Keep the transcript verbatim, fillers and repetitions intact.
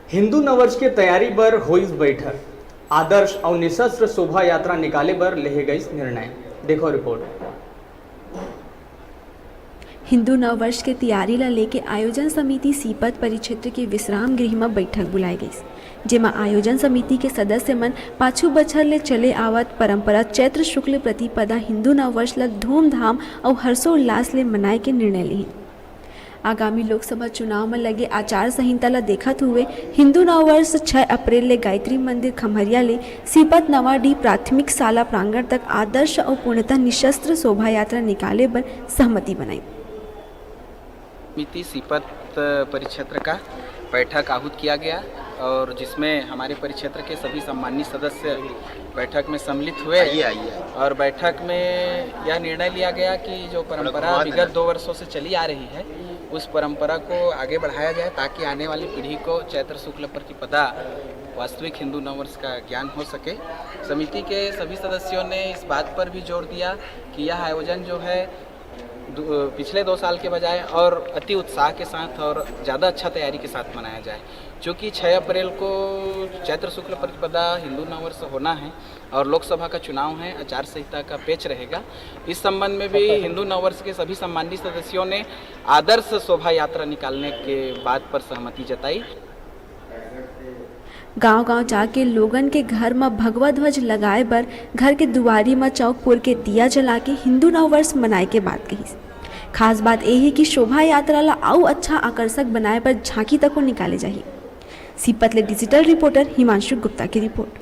हिंदू नववर्ष के तैयारी बर होइस बैठक, आदर्श अउ निशस्त्र शोभा यात्रा निकाले बर लेहे गइस निर्णय। देखो रिपोर्ट। हिंदू नववर्ष के तियारी ल लेके आयोजन समिति सीपत परिक्षेत्र के विश्राम गृह म बैठक बुलाए गइस, जेमा आयोजन समिति के सदस्य मन पाछू बछर ले चले आवत परंपरा चैत्र शुक्ल प्रतिपदा हिंदू नववर्ष ल धूमधाम अउ हर्षोल्लास ले मनाए के निर्णय लिहिन। आगामी लोकसभा चुनाव म लगे आचार संहिता ल देखत हुए हिंदू नववर्ष छह अप्रैल ले गायत्री मंदिर खम्हरिया ले सीपत नवाडीह प्राथमिक शाला प्रांगण तक आदर्श अउ पूर्णतः निशस्त्र शोभा यात्रा निकाले बर सहमति बनाई। समिति सीपत परिक्षेत्र का बैठक आहूत किया गया और जिसमें हमारे परिक्षेत्र के सभी सम्मानित सदस्य बैठक में सम्मिलित हुए। आइए, आइए। और बैठक में यह निर्णय लिया गया कि जो परंपरा विगत दो वर्षों से चली आ रही है, उस परंपरा को आगे बढ़ाया जाए, ताकि आने वाली पीढ़ी को चैत्र शुक्ल प्रतिपदा वास्तविक हिंदू नववर्ष का ज्ञान हो सके। समिति के सभी सदस्यों ने इस बात पर भी जोर दिया कि यह आयोजन जो है दो, पिछले दो साल के बजाय और अति उत्साह के साथ और ज़्यादा अच्छा तैयारी के साथ मनाया जाए। चूँकि छः अप्रैल को चैत्र शुक्ल प्रतिपदा हिंदू नववर्ष होना है और लोकसभा का चुनाव है, आचार संहिता का पेच रहेगा। इस संबंध में भी हिंदू नववर्ष के सभी सम्मानित सदस्यों ने आदर्श शोभा यात्रा निकालने के बात पर सहमति जताई। गांव-गांव जाके लोगन के घर म भगवा ध्वज लगाए बर घर के दुवारी म चौक पुर के दिया जला के हिंदू नववर्ष मनाए के बात कहिस। खास बात ए हे कि शोभा यात्रा ल अउ अच्छा आकर्षक बनाए बर झांकी तको निकाले जाही। सीपत ले डिजिटल रिपोर्टर हिमांशु गुप्ता की रिपोर्ट।